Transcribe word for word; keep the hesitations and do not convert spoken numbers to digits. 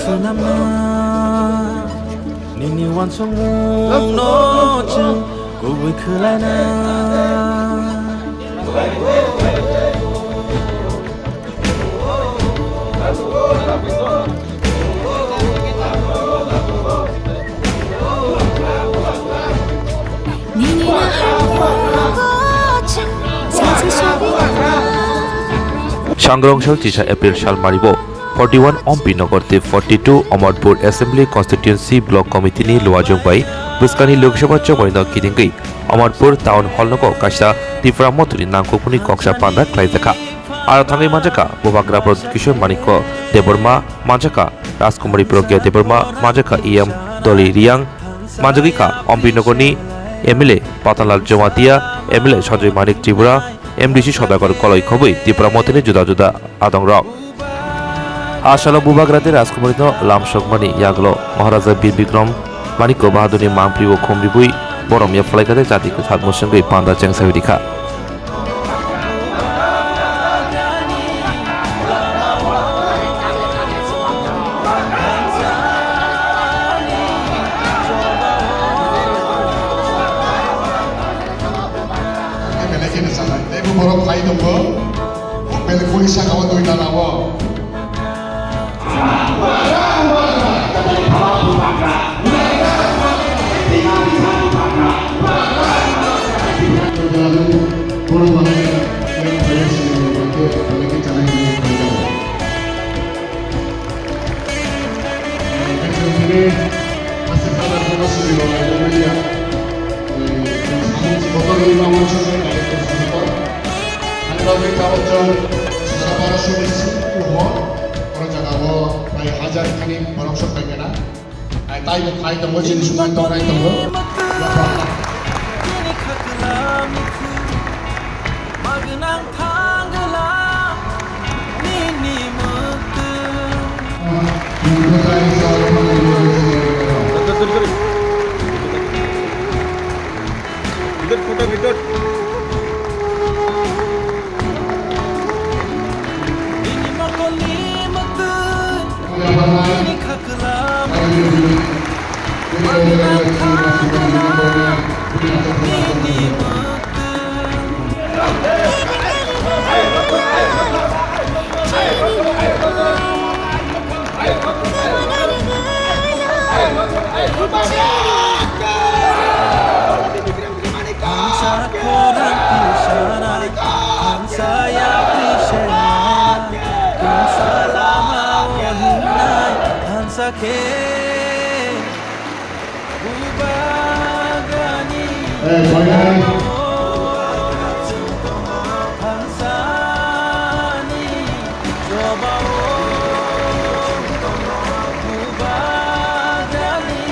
Swnamna nini uansukmungno chwng kubui khwlaina. Sangrong sal chisa April sal maribo forty one Ompi Nogor tei forty two Amarpur Assembly Constituency Block Committee ni luajwk bai bwskangni Lok Sabha chongmani no kidingwi Amarpur Town Hall nogo kaisa Tipra Mothani nangkukmani koksa panda khlaijakha. Aro thangwi manjakha Bubagra Pradyut Kishore Manikya Debbarma, manjakha Rajkumari Pragya Debbarma, manjakha E M Doli Riang, manjagwi kha Ompi Nogorni M L A Patanlal Jamatia, M L A Sanjoy Manik Tripura, M D C Sodagar Koloi khobwi Tipra Mothani juda juda adongrok. A salo Bubagra tei Rajkumarino lamsokmani yagulo Maharaja Bir Bikram Manikya Bahadurni mangpili o khum ribwi borom yaphalai kha tei jati kwthar mwswngwi panda chengsawi rikha. Belai kheno chanai. Teibo borok phai tongo. Belai koi saka o dui tala o. Ang bagwi tabuk chwng sara barosoni simi kumo, oro jagao prai hajar thani borok sok pai gana. Ai taibo phai tongo, chini sumai tongnai tongo. Bidot, photo bidot. Hansa khorang tisana, hansa ya tisana, hansa lama o hingnai, hansa khe bubagrani. Eh, boy, boy. Hansani chobao bubagrani.